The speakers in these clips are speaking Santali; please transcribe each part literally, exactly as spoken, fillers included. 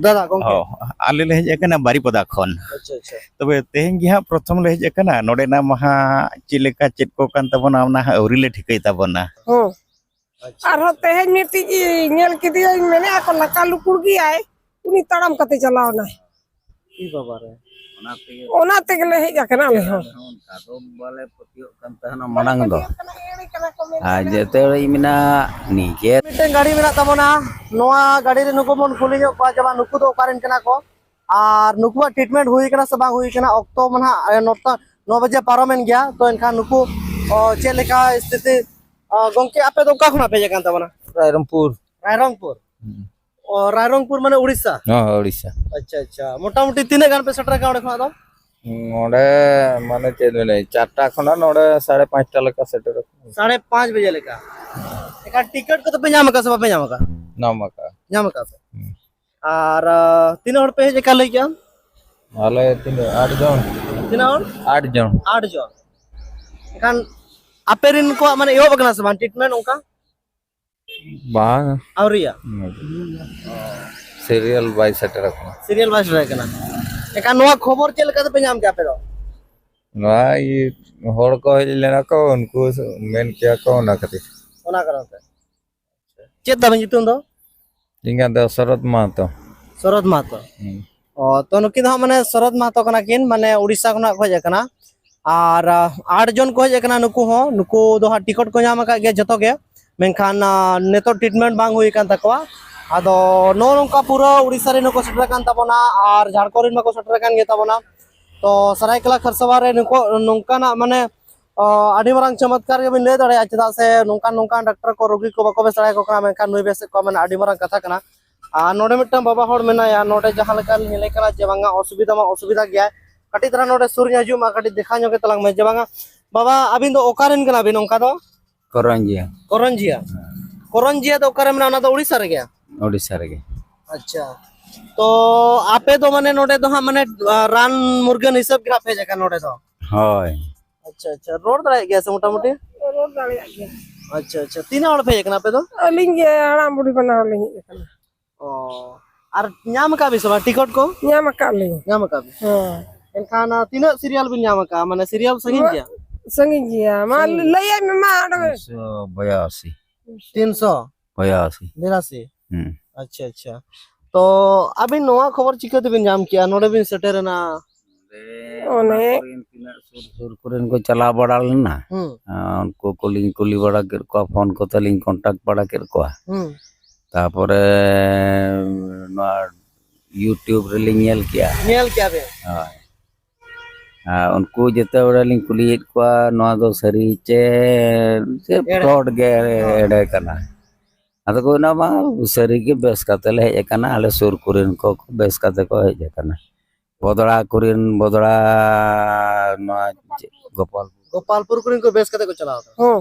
ᱫᱟᱫᱟ, ᱜᱚᱝᱠᱮ᱾ ᱦᱚᱸ, ᱟᱞᱮ ᱞᱮ ᱦᱮᱡ ᱟᱠᱟᱱᱟ ᱵᱟᱨᱤᱯᱟᱫᱟ ᱠᱷᱚᱱ᱾ ᱟᱪᱪᱷᱟ, ᱟᱪᱪᱷᱟ᱾ ᱛᱚᱵᱮ ᱛᱮᱦᱮᱧ ᱜᱮ ᱦᱟᱸᱜ ᱯᱨᱚᱛᱷᱚᱢ ᱞᱮ ᱦᱮᱡ ᱟᱠᱟᱱᱟ᱾ ᱱᱚᱰᱮᱱᱟᱜ ᱢᱟᱦᱟ ᱪᱮᱫ ᱞᱮᱠᱟ ᱪᱮᱫ ᱠᱚ ᱠᱟᱱ ᱛᱟᱵᱚᱱᱟ, ᱚᱱᱟ ᱦᱟᱸᱜ ᱟᱹᱣᱨᱤ ᱞᱮ ᱴᱷᱤᱠᱟᱹᱭ ᱛᱟᱵᱚᱱᱟ᱾ ᱦᱚᱸ᱾ ᱟᱪᱪᱷᱟ, ᱟᱨᱦᱚᱸ ᱟᱪᱪᱷᱟ᱾ ᱛᱮᱦᱮᱧ ᱢᱤᱫᱴᱤᱡ ᱧᱮᱞ ᱠᱮᱫᱮᱭᱟᱹᱧ, ᱢᱮᱱᱮᱫᱼᱟ ᱠᱚ ᱞᱟᱠᱟ ᱞᱩᱠᱩᱲ ᱜᱮᱭᱟᱭ, ᱩᱱᱤ ᱛᱟᱲᱟᱢ ᱠᱟᱛᱮ ᱪᱟᱞᱟᱣ ᱮᱱᱟᱭ᱾ ᱮ ᱵᱟᱵᱟ ᱨᱮ᱾ ᱚᱱᱟ ᱛᱮᱜᱮ ᱞᱮ ᱦᱮᱡ ᱟᱠᱟᱱᱟ ᱟᱞᱮ ᱦᱚᱸ᱾ ᱚᱱᱠᱟ ᱫᱚ ᱵᱟᱞᱮ ᱯᱟᱹᱛᱭᱟᱹᱜ ᱠᱟᱱ ᱛᱟᱦᱮᱱᱟ ᱢᱟᱲᱟᱝ ᱫᱚ᱾ ᱟᱨ ᱡᱮᱛᱮ ᱦᱚᱲᱤᱧ ᱢᱮᱱᱟ ᱱᱤᱡᱮ᱾ ᱢᱤᱫᱴᱮᱱ ᱜᱟᱹᱰᱤ ᱢᱮᱱᱟᱜ ᱛᱟᱵᱚᱱᱟ, ᱱᱚᱣᱟ ᱜᱟᱹᱰᱤ ᱨᱮ ᱱᱩᱠᱩ ᱵᱚᱱ ᱠᱩᱞᱤ ᱧᱚᱜ ᱠᱚᱣᱟ ᱡᱮ ᱵᱟᱝ ᱱᱩᱠᱩ ᱫᱚ ᱚᱠᱟ ᱨᱮᱱ ᱠᱟᱱᱟ ᱠᱚ ᱟᱨ ᱱᱩᱠᱩᱣᱟᱜ treatment ᱦᱩᱭ ᱠᱟᱱᱟ ᱥᱮ ᱵᱟᱝ ᱦᱩᱭ ᱠᱟᱱᱟ᱾ ᱚᱠᱛᱚ ᱢᱟ ᱱᱟᱦᱟᱜ, ᱮ, ᱱᱚᱴᱟ, ᱱᱚ ᱵᱟᱡᱮ ᱯᱟᱨᱚᱢᱮᱱ ᱜᱮᱭᱟ᱾ ᱛᱚ ᱮᱱᱠᱷᱟᱱ ᱱᱩᱠᱩ, ᱚ, ᱪᱮᱫ ᱞᱮᱠᱟ ᱥᱛᱷᱤᱛᱤ, ᱚ, ᱜᱚᱝᱠᱮ, ᱟᱯᱮ ᱫᱚ ᱚᱠᱟ ᱠᱷᱚᱱᱟᱜ ᱯᱮ ᱦᱮᱡ ᱟᱠᱟᱱ ᱛᱟᱵᱚᱱᱟ? ᱨᱟᱭᱨᱚᱝᱯᱩᱨ᱾ ᱨᱟᱭᱨᱚᱝᱯᱩᱨ? ᱦᱩᱸ᱾ ᱚ, ᱨᱟᱭᱨᱚᱝᱯᱩᱨ ᱢᱟᱱᱮ ᱩᱲᱤᱥᱥᱟ? ᱦᱚᱸ, ᱦᱚᱸ, ᱩᱲᱤᱥᱥᱟ᱾ ᱟᱪᱪᱷᱟ, ᱟᱪᱪᱷᱟ᱾ ᱢᱚᱴᱟᱢᱩᱴᱤ ᱛᱤᱱᱟᱹᱜ ᱜᱟᱱ ᱯᱮ ᱥᱮᱴᱮᱨ ᱟᱠᱟᱱᱟ ᱚᱸᱰᱮ ᱠᱷᱚᱱᱟᱜ ᱫᱚ? ᱱᱚᱰᱮ ᱢᱟᱱᱮ ᱪᱮᱫ ᱵᱮᱱ ᱞᱟᱹᱭᱟ, ᱪᱟᱨᱴᱟ ᱠᱷᱚᱱᱟᱜ ᱱᱚᱰᱮ ᱥᱟᱲᱮ ᱯᱟᱸᱪᱴᱟ ᱞᱮᱠᱟ ᱥᱮᱴᱮᱨ ᱟᱠᱟᱱᱟ᱾ ᱥᱟᱲᱮ ᱯᱟᱸᱪ ᱵᱟᱡᱮ ᱞᱮᱠᱟ᱾ ᱮᱱᱠᱷᱟᱱ ᱴᱤᱠᱤᱴ ᱠᱚᱫᱚ ᱯᱮ ᱧᱟᱢ ᱟᱠᱟᱫ ᱥᱮ ᱵᱟᱯᱮ ᱧᱟᱢ ᱟᱠᱟᱫ? ᱧᱟᱢ ᱟᱠᱟᱫ᱾ ᱧᱟᱢ ᱟᱠᱟᱫ ᱯᱮ᱾ ᱦᱩᱸ᱾ ᱟᱨ, ᱟ, ᱛᱤᱱᱟᱹᱜ ᱦᱚᱲ ᱯᱮ ᱦᱮᱡ ᱟᱠᱟᱱ ᱞᱟᱹᱭ ᱠᱮᱜᱼᱟ? ᱟᱞᱮ ᱛᱤᱱᱟᱹᱜ? ᱟᱴ ᱡᱚᱱ᱾ ᱛᱤᱱᱟᱹᱜ ᱦᱚᱲ? ᱟᱴ ᱡᱚᱱ᱾ ᱟᱴ ᱡᱚᱱ᱾ ᱮᱱᱠᱷᱟᱱ ᱟᱯᱮ ᱨᱮᱱ ᱠᱚᱣᱟᱜ ᱢᱟᱱᱮ ᱮᱦᱚᱵ ᱟᱠᱟᱱᱟ ᱥᱮ ᱵᱟᱝ treatment ᱚᱱᱠᱟ? ᱵᱟᱝ᱾ ᱟᱹᱣᱨᱤᱭᱟ? ᱦᱩᱸ᱾ Serial ᱵᱟᱭ ᱥᱮᱴᱮᱨ ᱟᱠᱟᱱᱟ᱾ Serial ᱵᱟᱭ ᱥᱮᱴᱮᱨ ᱟᱠᱟᱱᱟ᱾ ᱮᱱᱠᱷᱟᱱ ᱱᱚᱣᱟ ᱠᱷᱚᱵᱚᱨ ᱪᱮᱫ ᱞᱮᱠᱟ ᱛᱮᱯᱮ ᱧᱟᱢ ᱠᱮᱜᱼᱟ ᱟᱯᱮ ᱫᱚ? ᱱᱚᱣᱟ ᱤᱭᱟᱹ ᱦᱚᱲ ᱠᱚ ᱦᱮᱡ ᱞᱮᱱᱟ ᱠᱚ, ᱩᱱᱠᱩ ᱢᱮᱱ ᱠᱮᱭᱟ ᱠᱚ, ᱚᱱᱟ ᱠᱷᱟᱹᱛᱤᱨ᱾ ᱚᱱᱟ ᱠᱟᱨᱚᱱ ᱛᱮ᱾ ᱪᱮᱫ ᱛᱟᱵᱮᱱ ᱧᱩᱛᱩᱢ ᱫᱚ? ᱤᱧᱟᱹᱜ ᱫᱚ ᱥᱚᱨᱚᱛ ᱢᱟᱦᱟᱛᱚ᱾ ᱥᱚᱨᱚᱛ ᱢᱟᱦᱟᱛᱚ᱾ ᱦᱩᱸ᱾ ᱚ, ᱛᱚ ᱱᱩᱠᱤᱱ ᱫᱚ ᱦᱟᱸᱜ ᱢᱟᱱᱮ ᱥᱚᱨᱚᱛ ᱢᱟᱦᱟᱛᱚ ᱠᱟᱱᱟ ᱠᱤᱱ, ᱢᱟᱱᱮ ᱩᱲᱤᱥᱥᱟ ᱠᱷᱚᱱᱟᱜ ᱠᱚ ᱦᱮᱡ ᱟᱠᱟᱱᱟ᱾ ᱟᱨ, ᱟ, ᱟᱴ ᱡᱚᱱ ᱠᱚ ᱦᱮᱡ ᱟᱠᱟᱱᱟ ᱱᱩᱠᱩ ᱦᱚᱸ, ᱱᱩᱠᱩ ᱫᱚ ᱦᱟᱸᱜ ᱴᱤᱠᱤᱴ ᱠᱚ ᱧᱟᱢ ᱟᱠᱟᱫ ᱜᱮᱭᱟ ᱡᱚᱛᱚ ᱜᱮ, ᱢᱮᱱᱠᱷᱟᱱ, ᱟ, ᱱᱤᱛᱚᱜ treatment ᱵᱟᱝ ᱦᱩᱭ ᱟᱠᱟᱱ ᱛᱟᱠᱚᱣᱟ᱾ ᱟᱫᱚ ᱱᱚᱜᱼᱚ ᱱᱚᱝᱠᱟ ᱯᱩᱨᱟᱹ ᱩᱲᱤᱥᱥᱟ ᱨᱮᱱ ᱦᱚᱸᱠᱚ ᱥᱮᱴᱮᱨ ᱟᱠᱟᱱ ᱛᱟᱵᱚᱱᱟ ᱟᱨ ᱡᱷᱟᱲᱠᱷᱚᱸᱰ ᱨᱮᱱ ᱢᱟᱠᱚ ᱥᱮᱴᱮᱨ ᱟᱠᱟᱱ ᱜᱮ ᱛᱟᱵᱚᱱᱟ᱾ ᱛᱚ ᱥᱟᱨᱟᱭᱠᱮᱞᱟ ᱠᱷᱟᱨᱥᱟᱣᱟ ᱨᱮ ᱱᱩᱠᱩ, ᱱᱚᱝᱠᱟᱱᱟᱜ ᱢᱟᱱᱮ, ᱚ, ᱟᱹᱰᱤ ᱢᱟᱨᱟᱝ ᱪᱚᱢᱚᱛᱠᱟᱨ ᱜᱮᱵᱤᱱ ᱞᱟᱹᱭ ᱫᱟᱲᱮᱭᱟᱜᱼᱟ, ᱪᱮᱫᱟᱜ ᱥᱮ ᱱᱚᱝᱠᱟᱱ ᱱᱚᱝᱠᱟᱱ ᱰᱟᱠᱛᱟᱨ ᱠᱚ ᱨᱩᱜᱤ ᱠᱚ ᱵᱟᱠᱚ ᱵᱮᱥ ᱫᱟᱲᱮᱭᱟᱠᱚ ᱠᱟᱱᱟ, ᱢᱮᱱᱠᱷᱟᱱ ᱱᱩᱭ ᱵᱮᱥᱮᱫ ᱠᱚᱣᱟ, ᱢᱟᱱᱮ ᱟᱹᱰᱤ ᱢᱟᱨᱟᱝ ᱠᱟᱛᱷᱟ ᱠᱟᱱᱟ᱾ ᱟᱨ ᱱᱚᱰᱮ ᱢᱤᱫᱴᱟᱝ ᱵᱟᱵᱟ ᱦᱚᱲ ᱢᱮᱱᱟᱭᱟ ᱱᱚᱰᱮ, ᱡᱟᱦᱟᱸ ᱞᱮᱠᱟ ᱧᱮᱞᱮ ᱠᱟᱱᱟ ᱡᱮ ᱵᱟᱝᱟ ᱚᱥᱩᱵᱤᱫᱷᱟ ᱢᱟ ᱚᱥᱩᱵᱤᱫᱷᱟ ᱜᱮᱭᱟᱭ, ᱠᱟᱹᱴᱤᱡ ᱫᱷᱟᱨᱟ ᱱᱚᱰᱮ ᱥᱩᱨ ᱧᱚᱜ ᱦᱤᱡᱩᱜ ᱢᱟ, ᱠᱟᱹᱴᱤᱡ ᱫᱮᱠᱷᱟᱣ ᱧᱚᱜ ᱜᱮ ᱛᱟᱞᱟᱝ ᱢᱮ ᱡᱮ ᱵᱟᱝᱟ᱾ ᱵᱟᱵᱟ, ᱟᱹᱵᱤᱱ ᱫᱚ ᱚᱠᱟ ᱨᱮᱱ ᱠᱟᱱᱟ ᱵᱤᱱ ᱚᱱᱠᱟ ᱫᱚ? ᱠᱚᱨᱚᱧᱡᱤᱭᱟ᱾ ᱠᱚᱨᱚᱧᱡᱤᱭᱟ? ᱦᱮᱸ᱾ ᱠᱚᱨᱚᱧᱡᱤᱭᱟ ᱫᱚ ᱚᱠᱟᱨᱮ ᱢᱮᱱᱟᱜᱼᱟ? ᱚᱱᱟ ᱫᱚ ᱩᱲᱤᱥᱥᱟ ᱨᱮᱜᱮ? ᱩᱲᱤᱥᱥᱟ ᱨᱮᱜᱮ᱾ ᱟᱪᱪᱷᱟ, ᱛᱚ ᱟᱯᱮ ᱫᱚ ᱢᱟᱱᱮ ᱱᱚᱰᱮ ᱫᱚ ᱦᱟᱸᱜ ᱢᱟᱱᱮ, ᱟ, ᱨᱟᱱ ᱢᱩᱨᱜᱟᱹᱱ ᱦᱤᱥᱟᱹᱵ ᱜᱮ ᱦᱟᱸᱜ ᱯᱮ ᱦᱮᱡ ᱟᱠᱟᱱᱟ ᱱᱚᱰᱮ ᱫᱚ? ᱦᱳᱭ᱾ ᱟᱪᱪᱷᱟ, ᱟᱪᱪᱷᱟ, ᱨᱚᱲ ᱫᱟᱲᱮᱭᱟᱜ ᱜᱮᱭᱟ ᱥᱮ ᱢᱚᱴᱟᱢᱩᱴᱤ? ᱨᱚᱲ ᱫᱟᱲᱮᱭᱟᱜ ᱜᱮᱭᱟ᱾ ᱟᱪᱪᱷᱟ, ᱟᱪᱪᱷᱟ, ᱛᱤᱱᱟᱹᱜ ᱦᱚᱲ ᱯᱮ ᱦᱮᱡ ᱟᱠᱟᱱᱟ ᱟᱯᱮ ᱫᱚ? ᱟᱹᱞᱤᱧ ᱜᱮ ᱦᱟᱲᱟᱢ ᱵᱩᱲᱦᱤ ᱵᱟᱱᱟ ᱦᱚᱲ ᱞᱤᱧ ᱦᱮᱡ ᱟᱠᱟᱱᱟ᱾ ᱚ, ᱟᱨ ᱧᱟᱢ ᱟᱠᱟᱫ ᱵᱤᱱ ᱥᱮ ᱵᱟᱝ ᱴᱤᱠᱤᱴ ᱠᱚ? ᱧᱟᱢ ᱟᱠᱟᱫ ᱞᱤᱧ᱾ ᱧᱟᱢ ᱟᱠᱟᱫ ᱵᱤᱱ᱾ ᱦᱮᱸ᱾ ᱮᱱᱠᱷᱟᱱ, ᱟᱨ ᱛᱤᱱᱟᱹᱜ ᱥᱤᱨᱤᱭᱟᱞ ᱵᱤᱱ ᱧᱟᱢ ᱟᱠᱟᱫᱼᱟ? ᱢᱟᱱᱮ ᱥᱤᱨᱤᱭᱟᱞ ᱥᱟᱺᱜᱤᱧ ᱜᱮᱭᱟ? ᱥᱟᱺᱜᱤᱧ᱾ ᱞᱟᱹᱭᱟᱭ ᱢᱮ ᱢᱟ ᱚᱸᱰᱮ᱾ ᱛᱤᱱᱥᱚ ᱵᱟᱭᱟᱥᱤ᱾ ᱛᱤᱱᱥᱚ? ᱵᱟᱭᱟᱥᱤ᱾ ᱵᱤᱨᱟᱥᱤ᱾ ᱦᱩᱸ᱾ ᱟᱪᱪᱷᱟ, ᱟᱪᱪᱷᱟ᱾ ᱛᱚ ᱟᱹᱵᱤᱱ ᱱᱚᱣᱟ ᱠᱷᱚᱵᱚᱨ ᱪᱤᱠᱟᱹ ᱛᱮᱵᱤᱱ ᱧᱟᱢ ᱠᱮᱜᱼᱟ? ᱱᱚᱰᱮ ᱵᱤᱱ ᱥᱮᱴᱮᱨ ᱮᱱᱟ᱾ ᱚᱱᱮ᱾ ᱚᱱᱟ ᱠᱚᱨᱮᱱ ᱛᱤᱱᱟᱹᱜ ᱥᱩᱨ ᱥᱩᱨ ᱠᱚᱨᱮᱱ ᱠᱚ ᱪᱟᱞᱟᱣ ᱵᱟᱲᱟ ᱞᱮᱱᱟ᱾ ᱦᱩᱸ᱾ ᱟᱨ ᱩᱱᱠᱩ ᱠᱚᱞᱤᱧ ᱠᱩᱞᱤ ᱵᱟᱲᱟ ᱠᱮᱫ ᱠᱚᱣᱟ, ᱯᱷᱳᱱ ᱠᱚᱛᱮ ᱞᱤᱧ ᱠᱚᱱᱴᱟᱠᱴ ᱵᱟᱲᱟ ᱠᱮᱫ ᱠᱚᱣᱟ᱾ ᱦᱩᱸ᱾ ᱛᱟᱯᱚᱨᱮ ᱱᱚᱣᱟ YouTube ᱨᱮᱞᱤᱧ ᱧᱮᱞ ᱠᱮᱜᱼᱟ᱾ ᱧᱮᱞ ᱠᱮᱜᱼᱟ ᱵᱮᱱ? ᱦᱳᱭ᱾ ᱟᱨ ᱩᱱᱠᱩ ᱡᱮᱛᱮ ᱦᱚᱲ ᱞᱤᱧ ᱠᱩᱞᱤᱭᱮᱫ ᱠᱚᱣᱟ, ᱱᱚᱣᱟ ᱫᱚ ᱥᱟᱹᱨᱤ ᱪᱮ, ᱪᱮ ᱮᱲᱮ᱾ ᱯᱷᱨᱚᱰ ᱜᱮ, ᱦᱳᱭ᱾ ᱮᱲᱮ ᱠᱟᱱᱟ᱾ ᱟᱫᱚ ᱠᱚ ᱚᱱᱟ ᱢᱟ ᱥᱟᱹᱨᱤ ᱜᱮ ᱵᱮᱥ ᱠᱟᱛᱮ ᱞᱮ ᱦᱮᱡ ᱟᱠᱟᱱᱟ, ᱟᱞᱮ ᱥᱩᱨ ᱠᱚᱨᱮᱱ ᱠᱚ ᱵᱮᱥ ᱠᱟᱛᱮ ᱠᱚ ᱦᱮᱡ ᱟᱠᱟᱱᱟ᱾ ᱵᱚᱫᱲᱟ ᱠᱚᱨᱮᱱ, ᱵᱚᱫᱲᱟ ᱱᱚᱣᱟ ᱪᱮᱫ, ᱜᱳᱯᱟᱞ᱾ ᱜᱳᱯᱟᱞᱯᱩᱨ ᱠᱚᱨᱮᱱ ᱠᱚ ᱵᱮᱥ ᱠᱟᱛᱮ ᱠᱚ ᱪᱟᱞᱟᱣ ᱟᱠᱟᱱᱟ᱾ ᱦᱚᱸ᱾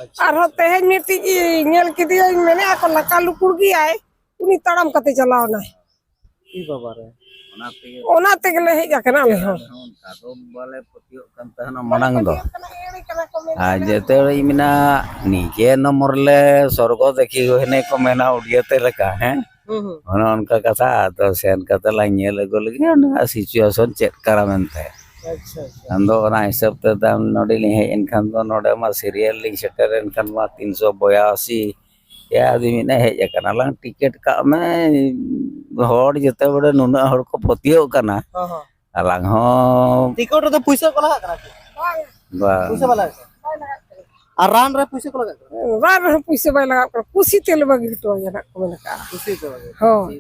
ᱟᱪᱪᱷᱟ᱾ ᱟᱨᱦᱚᱸ ᱛᱮᱦᱮᱧ ᱢᱤᱫᱴᱤᱡ ᱧᱮᱞ ᱠᱮᱫᱮᱭᱟᱹᱧ, ᱢᱮᱱᱮᱫᱼᱟ ᱠᱚ ᱞᱟᱠᱟ ᱞᱩᱠᱩᱲ ᱜᱮᱭᱟᱭ, ᱩᱱᱤ ᱛᱟᱲᱟᱢ ᱠᱟᱛᱮ ᱪᱟᱞᱟᱣ ᱮᱱᱟᱭ᱾ ᱤ ᱵᱟᱵᱟ ᱨᱮ᱾ ᱚᱱᱟ ᱛᱮᱜᱮ ᱚᱱᱟ ᱛᱮᱜᱮ ᱞᱮ ᱦᱮᱡ ᱟᱠᱟᱱᱟ ᱟᱞᱮ ᱦᱚᱸ᱾ ᱟᱞᱮ ᱦᱚᱸ ᱚᱱᱠᱟ ᱫᱚ ᱵᱟᱞᱮ ᱯᱟᱹᱛᱭᱟᱹᱜ ᱠᱟᱱ ᱛᱟᱦᱮᱱᱟ ᱢᱟᱲᱟᱝ ᱫᱚ᱾ ᱯᱟᱹᱛᱭᱟᱹᱜ ᱠᱟᱱᱟ, ᱮᱲᱮ ᱠᱟᱱᱟ ᱠᱚ ᱢᱮᱱᱛᱮ᱾ ᱟᱨ ᱡᱮᱛᱮ ᱦᱚᱲᱤᱧ ᱢᱮᱱᱟ, ᱱᱤᱡᱮ ᱱᱚᱢᱚᱨ ᱞᱮ ᱥᱚᱨᱜᱚ ᱫᱮᱠᱷᱤ ᱦᱩᱭᱱᱟ ᱠᱚ ᱢᱮᱱᱟ ᱩᱰᱤᱭᱟᱹ ᱛᱮ ᱞᱮᱠᱟ, ᱦᱮᱸ? ᱦᱩᱸ, ᱦᱩᱸ᱾ ᱚᱱᱮ ᱚᱱᱠᱟ ᱠᱟᱛᱷᱟ᱾ ᱟᱫᱚ ᱥᱮᱱ ᱠᱟᱛᱮ ᱞᱟᱝ ᱧᱮᱞ ᱟᱹᱜᱩ ᱞᱮᱜᱮ ᱚᱱᱟ ᱥᱤᱪᱩᱭᱮᱥᱚᱱ ᱪᱮᱫ ᱠᱟᱱᱟ ᱢᱮᱱᱛᱮ᱾ ᱟᱪᱪᱷᱟ, ᱟᱪᱪᱷᱟ᱾ ᱟᱫᱚ ᱚᱱᱟ ᱦᱤᱥᱟᱹᱵ ᱛᱮ ᱛᱟᱭᱚᱢ ᱱᱚᱰᱮ ᱞᱤᱧ ᱦᱮᱡ ᱮᱱ ᱠᱷᱟᱱ ᱫᱚ, ᱱᱚᱰᱮ ᱢᱟ ᱥᱤᱨᱤᱭᱟᱞ ᱞᱤᱧ ᱥᱮᱴᱮᱨ ᱮᱱ ᱠᱷᱟᱱ ᱢᱟ ᱛᱤᱱᱥᱚ ᱵᱚᱭᱟᱥᱤ᱾ ᱮ, ᱟᱫᱚ ᱢᱮᱱᱟ, ᱦᱮᱡ ᱟᱠᱟᱱᱟ ᱞᱟᱝ, ᱴᱤᱠᱤᱴ ᱠᱟᱜ ᱢᱮ, ᱦᱚᱲ ᱡᱮᱛᱮ ᱵᱮᱲᱮ ᱱᱩᱱᱟᱹᱜ ᱦᱚᱲ ᱠᱚ ᱯᱟᱹᱛᱭᱟᱹᱜ ᱠᱟᱱᱟ, ᱦᱚᱸ, ᱦᱚᱸ᱾ ᱟᱞᱟᱝ ᱦᱚᱸ ᱴᱤᱠᱤᱴ ᱨᱮᱫᱚ ᱯᱩᱭᱥᱟᱹ ᱠᱚ ᱞᱟᱜᱟᱜ ᱠᱟᱱᱟ ᱠᱤ? ᱵᱟᱝ᱾ ᱯᱩᱭᱥᱟᱹ ᱵᱟᱭ ᱞᱟᱜᱟᱜ ᱠᱟᱱᱟ? ᱟᱨ ᱨᱟᱱ ᱨᱮ ᱯᱩᱭᱥᱟᱹ ᱠᱚ ᱞᱟᱜᱟᱜ ᱠᱟᱱᱟ? ᱨᱟᱱ ᱨᱮᱦᱚᱸ ᱯᱩᱭᱥᱟᱹ ᱵᱟᱭ ᱞᱟᱜᱟᱜ ᱠᱟᱱᱟ, ᱠᱩᱥᱤ ᱛᱮᱞᱮ ᱵᱟᱹᱜᱤ ᱦᱚᱴᱚ ᱟᱭᱟ ᱱᱟᱜ ᱠᱚ ᱢᱮᱱ ᱟᱠᱟᱜᱼᱟ᱾ ᱠᱩᱥᱤ ᱛᱮ ᱵᱟᱹᱜᱤ᱾ ᱦᱳᱭ᱾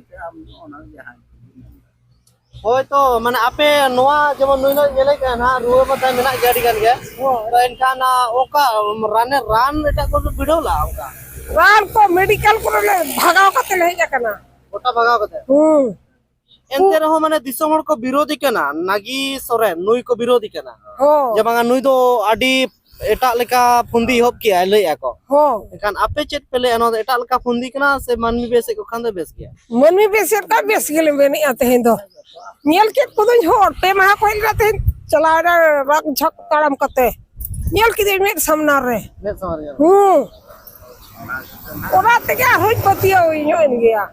ᱦᱳᱭ ᱛᱚ, ᱢᱟᱱᱮ ᱟᱯᱮ ᱱᱚᱣᱟ ᱡᱮᱢᱚᱱ ᱱᱩᱭ ᱱᱚᱜᱼᱚᱭ ᱧᱮᱞᱮ ᱠᱟᱱᱟ ᱱᱟᱦᱟᱜ, ᱨᱩᱣᱟᱹ ᱢᱟᱛᱟᱭ ᱢᱮᱱᱟᱜ ᱜᱮᱭᱟ ᱟᱹᱰᱤ ᱜᱟᱱ ᱜᱮ᱾ ᱦᱳᱭ᱾ ᱛᱚ ᱮᱱᱠᱷᱟᱱ, ᱟ, ᱚᱠᱟ ᱨᱟᱱᱮ, ᱨᱟᱱ ᱮᱴᱟᱜ ᱠᱚ ᱵᱷᱤᱲᱟᱹᱣ ᱞᱟᱜᱼᱟ ᱚᱱᱠᱟ? ᱨᱟᱱ ᱠᱚ ᱢᱮᱰᱤᱠᱮᱞ ᱠᱚᱨᱮ ᱞᱮ ᱵᱷᱟᱜᱟᱣ ᱠᱟᱛᱮ ᱞᱮ ᱦᱮᱡ ᱟᱠᱟᱱᱟ᱾ ᱜᱚᱴᱟ ᱵᱷᱟᱜᱟᱣ ᱠᱟᱛᱮ? ᱦᱩᱸ᱾ ᱮᱱᱛᱮ ᱨᱮᱦᱚᱸ ᱢᱟᱱᱮ ᱫᱤᱥᱚᱢ ᱦᱚᱲ ᱠᱚ ᱵᱤᱨᱳᱫᱤ ᱠᱟᱱᱟ, ᱱᱟᱜᱤ ᱥᱚᱨᱮᱱ ᱱᱩᱭ ᱠᱚ ᱵᱤᱨᱳᱫᱤ ᱠᱟᱱᱟ᱾ ᱦᱚᱸ᱾ ᱡᱮ ᱵᱟᱝᱟ ᱱᱩᱭ ᱫᱚ ᱟᱹᱰᱤ ᱮᱴᱟᱜ ᱞᱮᱠᱟ ᱯᱷᱩᱱᱫᱤ ᱮᱦᱚᱵ ᱠᱮᱜᱼᱟᱭ ᱞᱟᱹᱭᱮᱜᱼᱟ ᱠᱚ᱾ ᱦᱚᱸ᱾ ᱮᱱᱠᱷᱟᱱ ᱟᱯᱮ ᱪᱮᱫ ᱯᱮ ᱞᱟᱹᱭᱟ, ᱱᱚᱣᱟ ᱫᱚ ᱮᱴᱟᱜ ᱞᱮᱠᱟ ᱯᱷᱩᱱᱫᱤ ᱠᱟᱱᱟ ᱥᱮ ᱢᱟᱹᱱᱢᱤ ᱵᱮᱥᱮᱫ ᱠᱚ ᱠᱷᱟᱱ ᱫᱚ ᱵᱮᱥ ᱜᱮᱭᱟ? ᱢᱟᱹᱱᱢᱤ ᱵᱮᱥᱮᱫ ᱠᱷᱟᱱ ᱵᱮᱥ ᱜᱮᱞᱮ ᱢᱮᱱᱮᱜᱼᱟ ᱛᱮᱦᱮᱧ ᱫᱚ᱾ ᱧᱮᱞ ᱠᱮᱫ ᱠᱚᱫᱚᱧ ᱦᱚᱲ, ᱯᱮ ᱢᱟᱦᱟ ᱠᱚ ᱦᱮᱡ ᱞᱮᱱᱟ, ᱛᱮᱦᱮᱧ ᱪᱟᱞᱟᱣ ᱮᱱᱟ ᱨᱟᱜ ᱡᱷᱟᱜ ᱛᱟᱲᱟᱢ ᱠᱟᱛᱮ᱾ ᱧᱮᱞ ᱠᱮᱫᱟᱹᱧ ᱢᱮᱫ ᱥᱟᱢᱱᱟ ᱨᱮ᱾ ᱢᱮᱫ ᱥᱟᱢᱱᱟ ᱨᱮ ᱧᱮᱞ᱾ ᱦᱩᱸ᱾ ᱚᱱᱟ ᱛᱮᱜᱮ ᱦᱩᱭ ᱯᱟᱹᱛᱭᱟᱹᱣ ᱧᱚᱜ ᱮᱱ ᱜᱮᱭᱟ᱾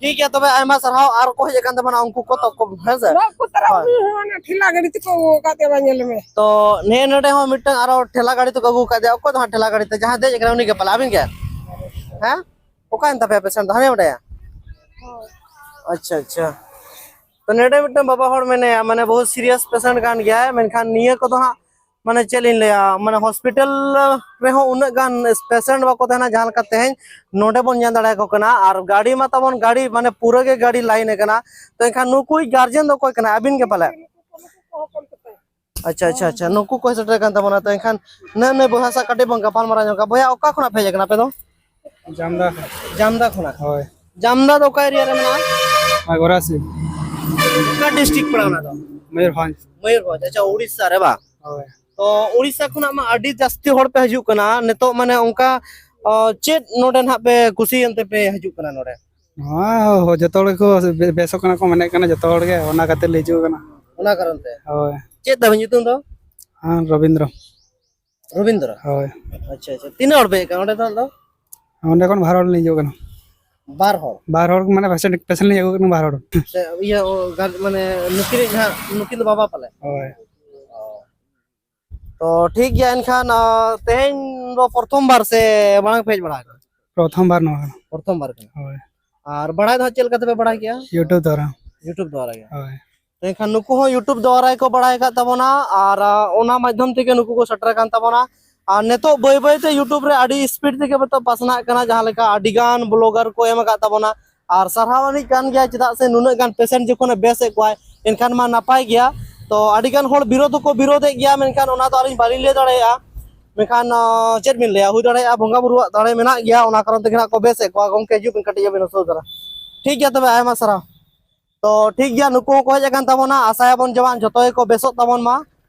ᱴᱷᱤᱠ ᱜᱮᱭᱟ, ᱛᱚᱵᱮ ᱟᱭᱢᱟ ᱥᱟᱨᱦᱟᱣ᱾ ᱟᱨ ᱠᱚ ᱦᱮᱡ ᱟᱠᱟᱱ ᱛᱟᱵᱚᱱᱟ ᱩᱱᱠᱩ ᱠᱚ, ᱛᱚ ᱠᱚ, ᱦᱮᱸ ᱥᱮ? ᱵᱟᱯ ᱠᱚ ᱛᱟᱨᱟ ᱦᱳᱭ᱾ ᱩᱱᱤ ᱦᱚᱸ ᱚᱱᱟ ᱴᱷᱮᱞᱟ ᱜᱟᱹᱰᱤ ᱛᱮᱠᱚ ᱟᱹᱜᱩ ᱟᱠᱟᱫ ᱛᱮ ᱵᱟᱝ ᱧᱮᱞ ᱢᱮ᱾ ᱛᱚ ᱱᱮ ᱱᱚᱰᱮ ᱦᱚᱸ ᱢᱤᱫᱴᱟᱝ ᱟᱨᱚ ᱴᱷᱮᱞᱟ ᱜᱟᱹᱰᱤ ᱛᱮᱠᱚ ᱟᱹᱜᱩ ᱟᱠᱟᱫᱮᱭᱟ᱾ ᱚᱠᱚᱭ ᱫᱚ ᱦᱟᱸᱜ ᱴᱷᱮᱞᱟ ᱜᱟᱹᱰᱤ ᱛᱮ? ᱡᱟᱦᱟᱸ ᱫᱮᱡ ᱟᱠᱟᱱᱟ ᱩᱱᱤ ᱜᱮ ᱯᱟᱞᱮ, ᱟᱹᱵᱤᱱ ᱜᱮ? ᱦᱮᱸ? ᱚᱠᱟᱭᱮᱱ ᱛᱟᱯᱮᱭᱟ ᱯᱮᱥᱮᱱᱴ ᱫᱚ? ᱦᱟᱱᱮ ᱚᱸᱰᱮ? ᱟᱪᱪᱷᱟ, ᱟᱪᱪᱷᱟ᱾ ᱛᱚ ᱱᱚᱰᱮ ᱢᱤᱫᱴᱟᱝ ᱵᱟᱵᱟ ᱦᱚᱲ ᱢᱮᱱᱟᱭᱟ, ᱢᱟᱱᱮ ᱵᱚᱦᱩᱛ ᱥᱤᱨᱤᱭᱟᱥ ᱯᱮᱥᱮᱱᱴ ᱠᱟᱱ ᱜᱮᱭᱟᱭ, ᱢᱮᱱᱠᱷᱟᱱ ᱱᱤᱭᱟᱹ ᱠᱚᱫᱚ ᱦᱟᱸᱜ, ᱢᱟᱱᱮ ᱪᱮᱫ ᱞᱤᱧ ᱞᱟᱹᱭᱟ, ᱢᱟᱱᱮ ᱦᱚᱥᱯᱤᱴᱟᱞ ᱨᱮᱦᱚᱸ ᱩᱱᱟᱹᱜ ᱜᱟᱱ ᱯᱮᱥᱮᱱᱴ ᱵᱟᱠᱚ ᱛᱟᱦᱮᱱᱟ ᱡᱟᱦᱟᱸ ᱞᱮᱠᱟ ᱛᱮᱦᱮᱧ ᱱᱚᱰᱮ ᱵᱚᱱ ᱧᱮᱞ ᱫᱟᱲᱮᱭᱟᱠᱚ ᱠᱟᱱᱟ᱾ ᱟᱨ ᱜᱟᱹᱰᱤ ᱢᱟ ᱛᱟᱵᱚᱱ ᱜᱟᱹᱰᱤ, ᱢᱟᱱᱮ ᱯᱩᱨᱟᱹ ᱜᱮ ᱜᱟᱹᱰᱤ ᱞᱟᱭᱤᱱ ᱟᱠᱟᱱᱟ᱾ ᱛᱚ ᱮᱱᱠᱷᱟᱱ ᱱᱩᱠᱩᱭᱤᱡ ᱜᱟᱨᱡᱮᱱ ᱫᱚ ᱚᱠᱚᱭ ᱠᱟᱱᱟᱭ? ᱟᱹᱵᱤᱱ ᱜᱮ ᱯᱟᱞᱮ? ᱟᱪᱪᱷᱟ, ᱟᱪᱪᱷᱟ, ᱟᱪᱪᱷᱟ, ᱱᱩᱠᱩ ᱠᱚ ᱥᱮᱴᱮᱨ ᱠᱟᱱ ᱛᱟᱵᱚᱱᱟ᱾ ᱛᱚ ᱮᱱᱠᱷᱟᱱ ᱱᱟᱹᱭ ᱱᱟᱹᱭ ᱵᱚᱭᱦᱟ ᱥᱟᱶ ᱠᱟᱹᱴᱤᱡ ᱵᱚᱱ ᱜᱟᱯᱟᱞ ᱢᱟᱨᱟᱣ ᱧᱚᱜᱟ᱾ ᱵᱚᱭᱦᱟ, ᱚᱠᱟ ᱠᱷᱚᱱᱟᱜ ᱯᱮ ᱦᱮᱡ ᱟᱠᱟᱱᱟ ᱟᱯᱮ ᱫᱚ? ᱡᱟᱢᱫᱟ ᱠᱷᱚᱱ᱾ ᱡᱟᱢᱫᱟ ᱠᱷᱚᱱᱟᱜ? ᱦᱳᱭ᱾ ᱡᱟᱢᱫᱟ ᱫᱚ ᱚᱠᱟ ᱮᱨᱤᱭᱟ ᱨᱮ ᱢᱮᱱᱟᱜᱼᱟ? ᱦᱳᱭ, ᱜᱚᱨᱟᱥᱤ᱾ ᱚᱠᱟ ᱰᱤᱥᱴᱨᱤᱠᱴ ᱯᱟᱲᱟᱜ ᱚᱱᱟ ᱫᱚ? ᱢᱚᱭᱩᱨᱵᱷᱚᱸᱡᱽ᱾ ᱢᱚᱭᱩᱨᱵᱷᱚᱸᱡᱽ, ᱟᱪᱪᱷᱟ, ᱩᱲᱤᱥᱥᱟ ᱨᱮ ᱵᱟᱝ? ᱦᱳᱭ᱾ ᱛᱚ ᱩᱲᱤᱥᱥᱟ ᱠᱷᱚᱱᱟᱜ ᱢᱟ ᱟᱹᱰᱤ ᱡᱟᱹᱥᱛᱤ ᱦᱚᱲ ᱯᱮ ᱦᱤᱡᱩᱜ ᱠᱟᱱᱟ ᱱᱤᱛᱚᱜ, ᱢᱟᱱᱮ ᱚᱱᱠᱟ, ᱚ, ᱪᱮᱫ ᱱᱚᱰᱮ ᱱᱟᱦᱟᱜ ᱯᱮ ᱠᱩᱥᱤᱭᱮᱱ ᱛᱮᱯᱮ ᱦᱤᱡᱩᱜ ᱠᱟᱱᱟ ᱱᱚᱰᱮ? ᱱᱚᱣᱟ ᱦᱚ-, ᱡᱚᱛᱚ ᱦᱚᱲ ᱜᱮᱠᱚ ᱵᱮ-, ᱵᱮᱥᱚᱜ ᱠᱟᱱᱟ ᱠᱚ ᱢᱮᱱᱮᱫ ᱠᱟᱱᱟ, ᱡᱚᱛᱚ ᱦᱚᱲ ᱜᱮ ᱚᱱᱟ ᱠᱷᱟᱹᱛᱤᱨ ᱞᱮ ᱦᱤᱡᱩᱜ ᱠᱟᱱᱟ᱾ ᱚᱱᱟ ᱠᱟᱨᱚᱱ ᱛᱮ? ᱦᱳᱭ᱾ ᱪᱮᱫ ᱛᱟᱵᱤᱱ ᱧᱩᱛᱩᱢ ᱫᱚ? ᱦᱮᱸ, ᱨᱚᱵᱤᱱᱫᱨᱚ᱾ ᱨᱚᱵᱤᱱᱫᱨᱚ? ᱦᱳᱭ᱾ ᱟᱪᱪᱷᱟ, ᱟᱪᱪᱷᱟ, ᱛᱤᱱᱟᱹᱜ ᱦᱚᱲ ᱯᱮ ᱦᱮᱡ ᱟᱠᱟᱱᱟ ᱚᱸᱰᱮ ᱫᱚ? ᱚᱸᱰᱮ ᱠᱷᱚᱱ ᱵᱟᱨ ᱦᱚᱲ ᱞᱤᱧ ᱦᱤᱡᱩᱜ ᱠᱟᱱᱟ᱾ ᱵᱟᱨ ᱦᱚᱲ? ᱵᱟᱨ ᱦᱚᱲ ᱢᱟᱱᱮ ᱯᱮᱥᱮᱱᱴ, ᱯᱮᱥᱮᱱᱴ ᱞᱤᱧ ᱟᱹᱜᱩ ᱠᱟᱱᱟ ᱵᱟᱨ ᱦᱚᱲ᱾ ᱥᱮ ᱤᱭᱟᱹ, ᱚ, ᱜᱟᱨ-, ᱢᱟᱱᱮ ᱱᱩᱠᱤᱱᱤᱡ ᱦᱟᱸᱜ, ᱱᱩᱠᱤᱱ ᱫᱚ ᱵᱟᱵᱟ ᱯᱟᱞᱮ? ᱦᱳᱭ᱾ ᱚ᱾ ᱛᱚ ᱴᱷᱤᱠ ᱜᱮᱭᱟ, ᱮᱱᱠᱷᱟᱱ, ᱟ, ᱛᱮᱦᱮᱧ ᱫᱚ ᱯᱨᱚᱛᱷᱚᱢ ᱵᱟᱨ ᱥᱮ ᱢᱟᱲᱟᱝ ᱯᱮ ᱦᱮᱡ ᱵᱟᱲᱟ ᱟᱠᱟᱱᱟ? ᱯᱨᱚᱛᱷᱚᱢ ᱵᱟᱨ ᱱᱚᱣᱟ ᱠᱟᱱᱟ᱾ ᱯᱨᱚᱛᱷᱚᱢ ᱵᱟᱨ ᱠᱟᱱᱟ᱾ ᱦᱳᱭ᱾ ᱟᱨ ᱵᱟᱲᱟᱭ ᱫᱚ ᱦᱟᱸᱜ ᱪᱮᱫ ᱞᱮᱠᱟ ᱛᱮᱯᱮ ᱵᱟᱲᱟᱭ ᱠᱮᱜᱼᱟ? YouTube ᱫᱟᱨᱟ᱾ YouTube ᱫᱚᱣᱟᱨᱟ ᱜᱮ᱾ ᱦᱳᱭ᱾ ᱮᱱᱠᱷᱟᱱ ᱱᱩᱠᱩ ᱦᱚᱸ YouTube ᱫᱚᱣᱟᱨᱟ ᱜᱮᱠᱚ ᱵᱟᱲᱟᱭ ᱟᱠᱟᱫ ᱛᱟᱵᱚᱱᱟ, ᱟᱨ, ᱟ, ᱚᱱᱟ ᱢᱟᱫᱽᱫᱷᱚᱢ ᱛᱮᱜᱮ ᱱᱩᱠᱩ ᱠᱚ ᱥᱮᱴᱮᱨ ᱟᱠᱟᱱ ᱛᱟᱵᱚᱱᱟ᱾ ᱟᱨ ᱱᱤᱛᱚᱜ ᱵᱟᱹᱭ ᱵᱟᱹᱭ ᱛᱮ YouTube ᱨᱮ ᱟᱹᱰᱤ speed ᱛᱮᱜᱮ ᱱᱤᱛᱚᱜ ᱯᱟᱥᱱᱟᱜ ᱠᱟᱱᱟ, ᱡᱟᱦᱟᱸ ᱞᱮᱠᱟ ᱟᱹᱰᱤ ᱜᱟᱱ blogger ᱠᱚ ᱮᱢ ᱟᱠᱟᱫ ᱛᱟᱵᱚᱱᱟ᱾ ᱟᱨ ᱥᱟᱨᱦᱟᱣ ᱟᱹᱱᱤᱡ ᱠᱟᱱ ᱜᱮᱭᱟ, ᱪᱮᱫᱟᱜ ᱥᱮ ᱱᱩᱱᱟᱹᱜ ᱜᱟᱱ patient ᱡᱚᱠᱷᱚᱱᱮ ᱵᱮᱥᱮᱫ ᱠᱚᱣᱟᱭ, ᱮᱱᱠᱷᱟᱱ ᱢᱟ ᱱᱟᱯᱟᱭ ᱜᱮᱭᱟ᱾ ᱛᱚ ᱟᱹᱰᱤ ᱜᱟᱱ ᱦᱚᱲ ᱵᱤᱨᱳᱫᱷ ᱦᱚᱸᱠᱚ ᱵᱤᱨᱳᱫᱷᱮᱫ ᱜᱮᱭᱟ, ᱢᱮᱱᱠᱷᱟᱱ ᱚᱱᱟ ᱫᱚ ᱟᱹᱞᱤᱧ ᱵᱟᱹᱞᱤᱧ ᱞᱟᱹᱭ ᱫᱟᱲᱮᱭᱟᱜᱼᱟ᱾ ᱢᱮᱱᱠᱷᱟᱱ, ᱟᱸ, ᱪᱮᱫ ᱵᱤᱱ ᱞᱟᱹᱭᱟ, ᱦᱩᱭ ᱫᱟᱲᱮᱭᱟᱜᱼᱟ ᱵᱚᱸᱜᱟ ᱵᱩᱨᱩᱣᱟᱜ ᱫᱟᱲᱮ ᱢᱮᱱᱟᱜ ᱜᱮᱭᱟ, ᱚᱱᱟ ᱠᱟᱨᱚᱱ ᱛᱮᱜᱮ ᱱᱟᱜ ᱠᱚ ᱵᱮᱥᱮᱫ ᱠᱚᱣᱟ᱾ ᱜᱚᱢᱠᱮ ᱦᱤᱡᱩᱜ ᱵᱤᱱ, ᱠᱟᱹᱴᱤᱡ ᱟᱹᱵᱤᱱ ᱩᱥᱟᱹᱨᱟ ᱫᱷᱟᱨᱟ᱾ ᱴᱷᱤᱠ ᱜᱮᱭᱟ, ᱛᱚᱵᱮ ᱟᱭᱢᱟ ᱥᱟᱨᱦᱟᱣ᱾ ᱛᱚ ᱴᱷᱤᱠ ᱜᱮᱭᱟ, ᱱᱩᱠᱩ ᱦᱚᱸᱠᱚ ᱦᱮᱡ ᱟᱠᱟᱱ ᱛᱟᱵᱚᱱᱟ, ᱟᱥᱟᱭᱟᱵᱚᱱ ᱡᱮ ᱵᱟᱝ ᱡᱚᱛᱚ ᱜᱮᱠᱚ ᱵᱮᱥᱚᱜ ᱛᱟᱵᱚᱱ ᱢᱟ᱾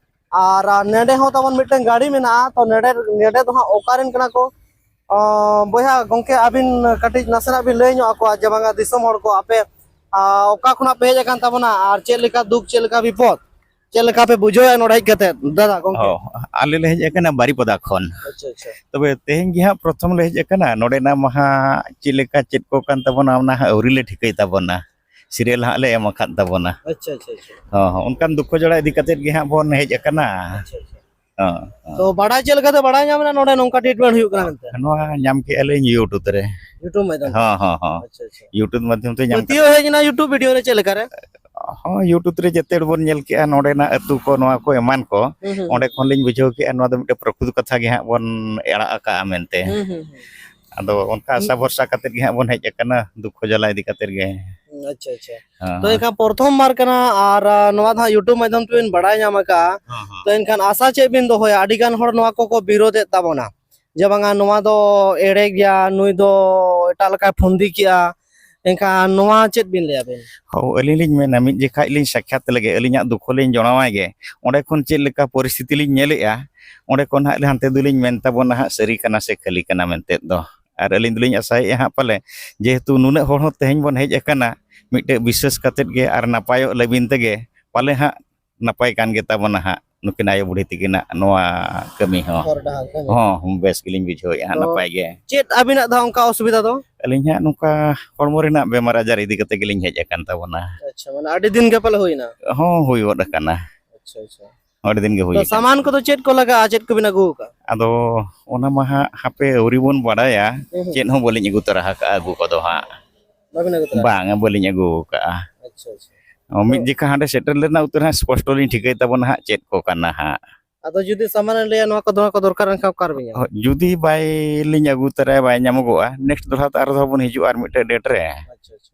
ᱟᱨ, ᱟᱨ ᱱᱮᱰᱮ ᱦᱚᱸ ᱛᱟᱵᱚᱱ ᱢᱤᱫᱴᱟᱝ ᱜᱟᱹᱰᱤ ᱢᱮᱱᱟᱜᱼᱟ, ᱛᱚ ᱱᱮᱰᱮ, ᱱᱮᱰᱮ ᱫᱚ ᱦᱟᱸᱜ ᱚᱠᱟᱨᱮᱱ ᱠᱟᱱᱟ ᱠᱚ? ᱚ, ᱵᱚᱭᱦᱟ, ᱜᱚᱢᱠᱮ, ᱟᱹᱵᱤᱱ ᱠᱟᱹᱴᱤᱡ ᱱᱟᱥᱮᱱᱟᱜ ᱵᱤᱱ ᱞᱟᱹᱭ ᱧᱚᱜ ᱟᱠᱚᱣᱟ ᱡᱮ ᱵᱟᱝᱟ ᱫᱤᱥᱚᱢ ᱦᱚᱲ ᱠᱚ, ᱟᱯᱮ, ᱟ, ᱚᱠᱟ ᱠᱷᱚᱱᱟᱜ ᱯᱮ ᱦᱮᱡ ᱟᱠᱟᱱ ᱛᱟᱵᱚᱱᱟ ᱟᱨ ᱪᱮᱫ ᱞᱮᱠᱟ ᱫᱩᱠ, ᱪᱮᱫ ᱞᱮᱠᱟ ᱵᱤᱯᱚᱫ? ᱪᱮᱫ ᱞᱮᱠᱟ ᱯᱮ ᱵᱩᱡᱷᱟᱹᱣᱮᱫᱼᱟ ᱱᱚᱰᱮ ᱦᱮᱡ ᱠᱟᱛᱮ, ᱫᱟᱫᱟ, ᱜᱚᱝᱠᱮ? ᱚ, ᱟᱞᱮ ᱞᱮ ᱦᱮᱡ ᱟᱠᱟᱱᱟ ᱵᱟᱨᱤᱯᱟᱫᱟ ᱠᱷᱚᱱ᱾ ᱟᱪᱪᱷᱟ, ᱟᱪᱪᱷᱟ᱾ ᱛᱚᱵᱮ ᱛᱮᱦᱮᱧ ᱜᱮ ᱦᱟᱸᱜ ᱯᱨᱚᱛᱷᱚᱢ ᱞᱮ ᱦᱮᱡ ᱟᱠᱟᱱᱟ᱾ ᱱᱚᱰᱮᱱᱟᱜ ᱢᱟᱦᱟ ᱪᱮᱫ ᱞᱮᱠᱟ ᱪᱮᱫ ᱠᱚ ᱠᱟᱱ ᱛᱟᱵᱚᱱᱟ, ᱚᱱᱟ ᱦᱟᱸᱜ ᱟᱹᱣᱨᱤ ᱞᱮ ᱴᱷᱤᱠᱟᱹᱭ ᱛᱟᱵᱚᱱᱟ᱾ ᱥᱤᱨᱤᱭᱟᱞ ᱦᱟᱸᱜ ᱞᱮ ᱮᱢ ᱟᱠᱟᱫ ᱛᱟᱵᱚᱱᱟ᱾ ᱟᱪᱪᱷᱟ, ᱟᱪᱪᱷᱟ, ᱟᱪᱪᱷᱟ᱾ ᱦᱚᱸ, ᱦᱚᱸ, ᱚᱱᱠᱟᱱ ᱫᱩᱠᱠᱷᱚ ᱡᱟᱲᱟ ᱤᱫᱤ ᱠᱟᱛᱮᱫ ᱜᱮ ᱦᱟᱸᱜ ᱵᱚᱱ ᱦᱮᱡ ᱟᱠᱟᱱᱟ᱾ ᱟᱪᱪᱷᱟ, ᱟᱪᱪᱷᱟ᱾ ᱦᱚᱸ, ᱦᱚᱸ᱾ ᱛᱚ, ᱵᱟᱲᱟᱭ ᱪᱮᱫ ᱞᱮᱠᱟᱛᱮ ᱵᱟᱲᱟᱭ ᱧᱟᱢ ᱮᱱᱟ ᱱᱚᱰᱮ ᱱᱚᱝᱠᱟ treatment ᱦᱩᱭᱩᱜ ᱠᱟᱱᱟ ᱢᱮᱱᱛᱮ? ᱱᱚᱣᱟ ᱧᱟᱢ ᱠᱮᱜᱼᱟ ᱞᱤᱧ YouTube ᱨᱮ᱾ YouTube ᱢᱟᱫᱽᱫᱷᱚᱢ ᱛᱮ? ᱦᱚᱸ, ᱦᱚᱸ, ᱦᱚᱸ᱾ ᱟᱪᱪᱷᱟ, ᱟᱪᱪᱷᱟ᱾ YouTube ᱢᱟᱫᱽᱫᱷᱚᱢ ᱛᱮ ᱧᱟᱢ ᱯᱟᱹᱛᱭᱟᱹᱣ ᱠᱟᱛᱮ ᱦᱮᱡ ᱮᱱᱟ YouTube video ᱨᱮ ᱪᱮᱫ ᱞᱮᱠᱟᱨᱮ? ᱦᱚᱸ, YouTube ᱨᱮ ᱡᱮᱛᱮ ᱦᱚᱲ ᱵᱚᱱ ᱧᱮᱞ ᱠᱮᱜᱼᱟ ᱱᱚᱰᱮᱱᱟᱜ ᱟᱹᱛᱩ ᱠᱚ, ᱱᱚᱣᱟ ᱠᱚ ᱮᱢᱟᱱ ᱠᱚ, ᱦᱩᱸ, ᱦᱩᱸ, ᱚᱸᱰᱮ ᱦᱩᱸ᱾ ᱠᱷᱚᱱ ᱞᱤᱧ ᱵᱩᱡᱷᱟᱹᱣ ᱠᱮᱜᱼᱟ ᱱᱚᱣᱟ ᱫᱚ ᱢᱤᱫᱴᱮᱱ ᱯᱨᱚᱠᱨᱤᱛ ᱠᱟᱛᱷᱟ ᱜᱮ ᱦᱟᱸᱜ ᱵᱚᱱ ᱮᱲᱟᱜ ᱟᱠᱟᱜᱼᱟ ᱢᱮᱱᱛᱮ᱾ ᱦᱩᱸ, ᱦᱩᱸ, ᱦᱩᱸ᱾ ᱟᱫᱚ ᱚᱱᱠᱟ ᱦᱩᱸ᱾ ᱟᱥᱟ ᱵᱷᱚᱨᱥᱟ ᱠᱟᱛᱮᱫ ᱜᱮ ᱦᱟᱸᱜ ᱵᱚᱱ ᱦᱮᱡ ᱟᱠᱟᱱᱟ, ᱫᱩᱠᱠᱷᱚ ᱡᱟᱞᱟ ᱤᱫᱤ ᱠᱟᱛᱮᱫ ᱜᱮ᱾ ᱦᱩᱸ, ᱟᱪᱪᱷᱟ, ᱟᱪᱪᱷᱟ᱾ ᱦᱮᱸ, ᱛᱚ, ᱦᱮᱸ᱾ ᱮᱱᱠᱷᱟᱱ ᱯᱨᱚᱛᱷᱚᱢ ᱵᱟᱨ ᱠᱟᱱᱟ ᱟᱨ, ᱟ, ᱱᱚᱣᱟ ᱫᱚ ᱦᱟᱸᱜ YouTube ᱢᱟᱫᱽᱫᱷᱚᱢ ᱛᱮᱵᱤᱱ ᱵᱟᱲᱟᱭ ᱧᱟᱢ ᱟᱠᱟᱜᱼᱟ᱾ ᱦᱮᱸ, ᱦᱮᱸ᱾ ᱛᱚ, ᱮᱱᱠᱷᱟᱱ ᱟᱥᱟ ᱪᱮᱫ ᱵᱤᱱ ᱫᱚᱦᱚᱭᱟ? ᱟᱹᱰᱤ ᱜᱟᱱ ᱦᱚᱲ ᱱᱚᱣᱟ ᱠᱚᱠᱚ ᱵᱤᱨᱳᱫᱮᱫ ᱛᱟᱵᱚᱱᱟ᱾ ᱡᱮ ᱵᱟᱝᱟ ᱱᱚᱣᱟ ᱫᱚ ᱮᱲᱮ ᱜᱮᱭᱟ, ᱱᱩᱭ ᱫᱚ ᱮᱴᱟᱜ ᱞᱮᱠᱟᱭ ᱯᱷᱩᱱᱫᱤ ᱠᱮᱜᱼᱟ, ᱮᱱᱠᱷᱟᱱ ᱱᱚᱣᱟ ᱪᱮᱫ ᱵᱤᱱ ᱞᱟᱹᱭᱟ ᱵᱤᱱ? ᱦᱳ, ᱟᱹᱞᱤᱧ ᱞᱤᱧ ᱢᱮᱱᱟ, ᱢᱤᱫ ᱡᱚᱠᱷᱟᱡ ᱞᱤᱧ ᱥᱟᱠᱠᱷᱟᱛ ᱞᱮᱜᱮ, ᱟᱹᱞᱤᱧᱟᱜ ᱫᱩᱠᱷᱚ ᱞᱤᱧ ᱡᱚᱲᱟᱣᱟᱭ ᱜᱮ, ᱚᱸᱰᱮ ᱠᱷᱚᱱ ᱪᱮᱫ ᱞᱮᱠᱟ ᱯᱚᱨᱤᱥᱛᱷᱤᱛᱤ ᱞᱤᱧ ᱧᱮᱞᱮᱜᱼᱟ, ᱚᱸᱰᱮ ᱠᱷᱚᱱ ᱦᱟᱸᱜ ᱦᱟᱱᱛᱮ ᱫᱚᱞᱤᱧ ᱢᱮᱱ ᱛᱟᱵᱚᱱᱟ ᱦᱟᱸᱜ ᱥᱟᱹᱨᱤ ᱠᱟᱱᱟ ᱥᱮ ᱠᱷᱟᱹᱞᱤ ᱠᱟᱱᱟ ᱢᱮᱱᱛᱮ ᱫᱚ᱾ ᱟᱨ ᱟᱹᱞᱤᱧ ᱫᱚᱞᱤᱧ ᱟᱥᱟᱭᱮᱫᱼᱟ ᱦᱟᱸᱜ ᱯᱟᱞᱮ, ᱡᱮᱦᱮᱛᱩ ᱱᱩᱱᱟᱹᱜ ᱦᱚᱲ ᱦᱚᱸ ᱛᱮᱦᱮᱧ ᱵᱚᱱ ᱦᱮᱡ ᱟᱠᱟᱱᱟ ᱢᱤᱫᱴᱮᱡ ᱵᱤᱥᱥᱟᱹᱥ ᱠᱟᱛᱮᱫ ᱜᱮ ᱟᱨ ᱱᱟᱯᱟᱭᱚᱜ ᱞᱟᱹᱜᱤᱫ ᱛᱮᱜᱮ, ᱯᱟᱞᱮ ᱦᱟᱸᱜ ᱱᱟᱯᱟᱭ ᱠᱟᱱ ᱜᱮ ᱛᱟᱵᱚᱱᱟ ᱦᱟᱸᱜ ᱱᱩᱠᱤᱱ ᱟᱭᱳ ᱵᱩᱲᱦᱤ ᱛᱟᱹᱠᱤᱱᱟᱜ ᱱᱚᱣᱟ ᱠᱟᱹᱢᱤ ᱦᱚᱸ᱾ ᱦᱚᱨ ᱰᱟᱦᱟᱨ ᱠᱟᱹᱢᱤ᱾ ᱦᱚᱸ, ᱵᱮᱥ ᱜᱮᱞᱤᱧ ᱵᱩᱡᱷᱟᱹᱣᱮᱫᱼᱟ, ᱛᱚ, ᱱᱟᱯᱟᱭ ᱜᱮ᱾ ᱪᱮᱫ ᱟᱹᱵᱤᱱᱟᱜ ᱫᱚ ᱚᱱᱠᱟ ᱚᱥᱩᱵᱤᱫᱷᱟ ᱫᱚ? ᱟᱹᱞᱤᱧ ᱦᱟᱸᱜ ᱱᱚᱝᱠᱟ ᱦᱚᱲᱢᱚ ᱨᱮᱱᱟᱜ ᱵᱮᱢᱟᱨ ᱟᱡᱟᱨ ᱤᱫᱤ ᱠᱟᱛᱮ ᱜᱮᱞᱤᱧ ᱦᱮᱡ ᱟᱠᱟᱱ ᱛᱟᱵᱚᱱᱟ᱾ ᱟᱪᱪᱷᱟ, ᱢᱟᱱᱮ ᱟᱹᱰᱤ ᱫᱤᱱ ᱜᱮ ᱯᱟᱞᱮ ᱦᱩᱭᱱᱟ? ᱦᱚᱸ, ᱦᱩᱭ ᱜᱚᱫ ᱟᱠᱟᱱᱟ᱾ ᱟᱪᱪᱷᱟ, ᱟᱪᱪᱷᱟ᱾ ᱟᱹᱰᱤ ᱫᱤᱱ ᱜᱮ ᱦᱩᱭ ᱛᱚ, ᱟᱠᱟᱱᱟ᱾ ᱥᱟᱢᱟᱱ ᱠᱚᱫᱚ ᱪᱮᱫ ᱠᱚ ᱞᱟᱜᱟᱜᱼᱟ? ᱪᱮᱫ ᱠᱚᱵᱤᱱ ᱟᱹᱜᱩ ᱟᱠᱟᱫᱼᱟ? ᱟᱫᱚ ᱚᱱᱟ ᱢᱟ ᱦᱟᱸᱜ ᱦᱟᱯᱮ ᱟᱹᱣᱨᱤ ᱵᱚᱱ ᱵᱟᱲᱟᱭᱟ, ᱦᱩᱸ, ᱦᱩᱸ᱾ ᱪᱮᱫ ᱦᱚᱸ ᱵᱟᱹᱞᱤᱧ ᱟᱹᱜᱩ ᱛᱚᱨᱟ ᱟᱠᱟᱫᱼᱟ ᱟᱹᱜᱩ ᱠᱚᱫᱚ ᱦᱟᱸᱜ᱾ ᱵᱟᱵᱤᱱ ᱟᱹᱜᱩ ᱛᱚᱨᱟ ᱟᱠᱟᱫᱼᱟ? ᱵᱟᱝᱟ, ᱵᱟᱹᱞᱤᱧ ᱟᱹᱜᱩ ᱟᱠᱟᱫᱼᱟ᱾ ᱟᱪᱪᱷᱟ, ᱟᱪᱪᱷᱟ᱾ ᱚ, ᱢᱤᱫ ᱛᱚ, ᱡᱚᱠᱷᱟ ᱦᱟᱸᱰᱮ ᱥᱮᱴᱮᱨ ᱞᱮᱱᱟ ᱩᱛᱟᱹᱨ ᱦᱟᱸᱜ ᱥᱯᱚᱥᱴᱚ ᱞᱤᱧ ᱴᱷᱤᱠᱟᱹᱭ ᱛᱟᱵᱚᱱᱟ ᱦᱟᱸᱜ ᱪᱮᱫ ᱠᱚ ᱠᱟᱱᱟ ᱦᱟᱸᱜ᱾ ᱟᱫᱚ ᱡᱩᱫᱤ ᱥᱟᱢᱟᱱ ᱮ ᱞᱟᱹᱭᱟ ᱱᱚᱣᱟ ᱠᱚ ᱫᱚᱨᱠᱟᱨ, ᱮᱱᱠᱷᱟᱱ ᱚᱠᱟ ᱨᱮᱵᱤᱱ ᱧᱟᱢᱟ? ᱦᱚ, ᱡᱩᱫᱤ ᱵᱟᱭ ᱞᱤᱧ ᱟᱹᱜᱩ ᱛᱚᱨᱟᱭᱟ, ᱵᱟᱭ ᱧᱟᱢᱚᱜᱚᱜᱼᱟ, next ᱫᱚᱦᱲᱟ ᱛᱮ ᱟᱨᱦᱚᱸ ᱵᱚᱱ ᱦᱤᱡᱩᱜᱼᱟ ᱟᱨ ᱢᱤᱫᱴᱮᱡ date ᱨᱮ᱾ ᱟᱪᱪᱷᱟ, ᱟᱪᱪᱷᱟ᱾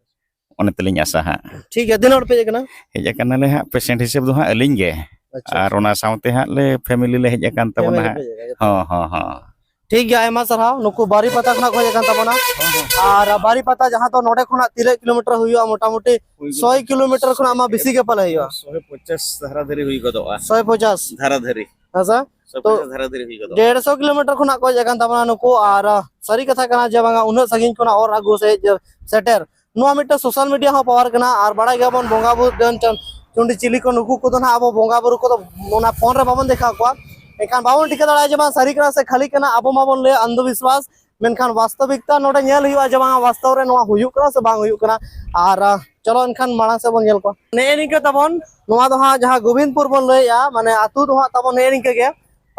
ᱚᱱᱟ ᱛᱮᱞᱤᱧ ᱟᱥᱟ ᱦᱟᱸᱜ᱾ ᱴᱷᱤᱠ ᱜᱮᱭᱟ, ᱛᱤᱱᱟᱹᱜ ᱦᱚᱲ ᱯᱮ ᱦᱮᱡ ᱟᱠᱟᱱᱟ? ᱦᱮᱡ ᱟᱠᱟᱱᱟᱞᱮ ᱦᱟᱸᱜ, patient ᱦᱤᱥᱟᱹᱵ ᱫᱚ ᱦᱟᱸᱜ ᱟᱹᱞᱤᱧ ᱜᱮ᱾ ᱟᱪᱪᱷᱟ, ᱟᱨ ᱟᱪᱪᱷᱟ᱾ ᱚᱱᱟ ᱥᱟᱶᱛᱮ ᱦᱟᱸᱜ ᱞᱮ family ᱞᱮ ᱦᱮᱡ ᱟᱠᱟᱱ ᱛᱟᱵᱚᱱᱟ family ᱦᱟᱸᱜ᱾ ᱯᱮ ᱦᱮᱡ ᱟᱠᱟᱱᱟ᱾ ᱦᱚᱸ, ᱦᱚᱸ, ᱦᱚᱸ᱾ ᱴᱷᱤᱠ ᱜᱮᱭᱟ, ᱟᱭᱢᱟ ᱥᱟᱨᱦᱟᱣ᱾ ᱱᱩᱠᱩ ᱵᱟᱨᱤᱯᱟᱛᱟ ᱠᱷᱚᱱᱟᱜ ᱠᱚ ᱦᱮᱡ ᱟᱠᱟᱱ ᱛᱟᱵᱚᱱᱟ᱾ ᱦᱚᱸ, ᱦᱚᱸ᱾ ᱟᱨ ᱵᱟᱨᱤᱯᱟᱛᱟ ᱡᱟᱦᱟᱸ ᱫᱚ ᱱᱚᱰᱮ ᱠᱷᱚᱱᱟᱜ ᱛᱤᱱᱟᱹᱜ kilometre ᱦᱩᱭᱩᱜᱼᱟ? ᱢᱚᱴᱟᱢᱩᱴᱤ ᱥᱚᱭ kilometre ᱠᱷᱚᱱᱟᱜ ᱢᱟ ᱵᱮᱥᱤ ᱜᱮ ᱯᱟᱞᱮ ᱦᱩᱭᱩᱜᱼᱟ᱾ ᱥᱚᱭ ᱯᱚᱪᱟᱥ ᱫᱷᱟᱨᱟ ᱫᱷᱟᱹᱨᱤ ᱦᱩᱭ ᱜᱚᱫᱚᱜᱼᱟ᱾ ᱥᱚᱭ ᱯᱚᱪᱟᱥ? ᱫᱷᱟᱨᱟ ᱫᱷᱟᱹᱨᱤ᱾ ᱦᱮᱸ ᱥᱮ? ᱥᱚᱭ ᱯᱚᱪᱟᱥ ᱫᱷᱟᱨᱟ ᱫᱷᱟᱹᱨᱤ ᱦᱩᱭ ᱜᱚᱫᱚᱜᱼᱟ᱾ ᱰᱮᱲᱥᱚ kilometre ᱠᱷᱚᱱᱟᱜ ᱠᱚ ᱦᱮᱡ ᱟᱠᱟᱱ ᱛᱟᱵᱚᱱᱟ ᱱᱩᱠᱩ, ᱟᱨ ᱥᱟᱹᱨᱤ ᱠᱟᱛᱷᱟ ᱠᱟᱱᱟ ᱡᱮ ᱵᱟᱝᱟ ᱩᱱᱟᱹᱜ ᱥᱟᱺᱜᱤᱧ ᱠᱷᱚᱱᱟᱜ ᱚᱨ ᱟᱹᱜᱩ ᱥᱮ ᱦᱮᱡ ᱥᱮᱴᱮᱨ, ᱱᱚᱣᱟ ᱢᱤᱫᱴᱟᱝ social media ᱦᱚᱸ power ᱠᱟᱱᱟ᱾ ᱟᱨ ᱵᱟᱲᱟᱭ ᱜᱮᱭᱟᱵᱚᱱ ᱵᱚᱸᱜᱟ ᱵᱩᱨᱩ ᱰᱟᱹᱱ ᱴᱷᱮᱱ ᱴᱩᱱᱰᱤ ᱪᱤᱞᱤ ᱠᱚ, ᱱᱩᱠᱩ ᱠᱚᱫᱚ ᱱᱟᱦᱟᱜ ᱟᱵᱚ ᱵᱚᱸᱜᱟ ᱵᱩᱨᱩ ᱠᱚᱫᱚ ᱚᱱᱟ ᱯᱷᱳᱱ ᱨᱮ ᱵᱟᱵᱚᱱ ᱫᱮᱠᱷᱟᱣ ᱠᱚᱣᱟ᱾ ᱮᱱᱠᱷᱟᱱ ᱵᱟᱵᱚᱱ ᱴᱷᱤᱠᱟᱹ ᱫᱟᱲᱮᱭᱟᱜᱼᱟ ᱡᱮ ᱵᱟᱝ ᱥᱟᱹᱨᱤ ᱠᱟᱱᱟ ᱥᱮ ᱠᱷᱟᱹᱞᱤ ᱠᱟᱱᱟ, ᱟᱵᱚ ᱢᱟᱵᱚᱱ ᱞᱟᱹᱭᱟ ᱚᱱᱫᱷᱚ ᱵᱤᱥᱣᱟᱥ, ᱢᱮᱱᱠᱷᱟᱱ ᱵᱟᱥᱛᱚᱵᱤᱠᱛᱟ ᱱᱚᱰᱮ ᱧᱮᱞ ᱦᱩᱭᱩᱜᱼᱟ ᱡᱮ ᱵᱟᱝ ᱵᱟᱥᱛᱚᱵ ᱨᱮ ᱱᱚᱣᱟ ᱦᱩᱭᱩᱜ ᱠᱟᱱᱟ ᱥᱮ ᱵᱟᱝ ᱦᱩᱭᱩᱜ ᱠᱟᱱᱟ᱾ ᱟᱨ ᱟᱦ, ᱪᱚᱞᱚ ᱮᱱᱠᱷᱟᱱ ᱢᱟᱲᱟᱝ ᱥᱮᱫ ᱵᱚᱱ ᱧᱮᱞ ᱠᱚᱣᱟ᱾ ᱱᱮᱜᱼᱮ ᱱᱤᱝᱠᱟᱹ ᱛᱟᱵᱚᱱ, ᱱᱚᱣᱟ ᱫᱚ ᱦᱟᱸᱜ ᱡᱟᱦᱟᱸ ᱜᱳᱵᱤᱱᱫᱯᱩᱨ ᱵᱚᱱ ᱞᱟᱹᱭᱮᱜᱼᱟ, ᱢᱟᱱᱮ ᱟᱹᱛᱩ ᱫᱚ ᱦᱟᱸᱜ ᱛᱟᱵᱚᱱ ᱱᱮᱜᱼᱮ ᱱᱤᱝᱠᱟᱹ ᱜᱮ᱾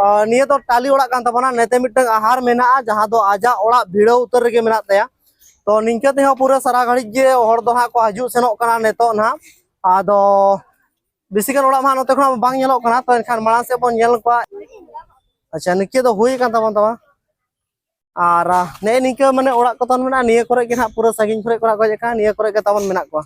ᱟᱦ, ᱱᱤᱭᱟᱹ ᱫᱚ ᱴᱟᱹᱞᱤ ᱚᱲᱟᱜ ᱠᱟᱱ ᱛᱟᱵᱚᱱᱟ᱾ ᱱᱮᱛᱮ ᱢᱤᱫᱴᱟᱝ ᱟᱦᱟᱨ ᱢᱮᱱᱟᱜᱼᱟ, ᱡᱟᱦᱟᱸ ᱫᱚ ᱟᱡᱟᱜ ᱚᱲᱟᱜ ᱵᱷᱤᱲᱟᱹᱣ ᱩᱛᱟᱹᱨ ᱨᱮᱜᱮ ᱢᱮᱱᱟᱜ ᱛᱟᱭᱟ᱾ ᱛᱚ ᱱᱤᱝᱠᱟᱹ ᱛᱮᱦᱚᱸ ᱯᱩᱨᱟᱹ ᱥᱟᱨᱟ ᱜᱷᱟᱹᱲᱤᱡ ᱜᱮ ᱦᱚᱲ ᱫᱚ ᱦᱟᱸᱜ ᱠᱚ ᱦᱤᱡᱩᱜ ᱥᱮᱱᱚᱜ ᱠᱟᱱᱟ ᱱᱤᱛᱚᱜ ᱱᱟᱦᱟᱜ᱾ ᱟᱫᱚ ᱵᱮᱥᱤ ᱜᱟᱱ ᱚᱲᱟᱜ ᱢᱟ ᱱᱚᱛᱮ ᱠᱷᱚᱱᱟᱜ ᱵᱟᱝ ᱧᱮᱞᱚᱜ ᱠᱟᱱᱟ᱾ ᱛᱚ ᱮᱱᱠᱷᱟᱱ ᱢᱟᱲᱟᱝ ᱥᱮᱫ ᱵᱚᱱ ᱧᱮᱞ ᱠᱚᱣᱟ᱾ ᱟᱪᱪᱷᱟ, ᱱᱤᱝᱠᱟᱹ ᱫᱚ ᱦᱩᱭ ᱟᱠᱟᱱ ᱛᱟᱵᱚᱱ ᱛᱟᱢᱟ᱾ ᱟᱨ ᱟᱦ, ᱱᱮᱜᱼᱮ ᱱᱤᱝᱠᱟᱹ ᱢᱟᱱᱮ ᱚᱲᱟᱜ ᱠᱚ ᱛᱟᱵᱚᱱ ᱢᱮᱱᱟᱜᱼᱟ, ᱱᱤᱭᱟᱹ ᱠᱚᱨᱮ ᱜᱮ ᱱᱟᱦᱟᱜ ᱯᱩᱨᱟᱹ ᱥᱟᱺᱜᱤᱧ ᱠᱚᱨᱮ ᱠᱚ ᱦᱮᱡ ᱟᱠᱟᱱᱟ, ᱱᱤᱭᱟᱹ ᱠᱚᱨᱮ ᱜᱮ ᱛᱟᱵᱚᱱ ᱢᱮᱱᱟᱜ ᱠᱚᱣᱟ᱾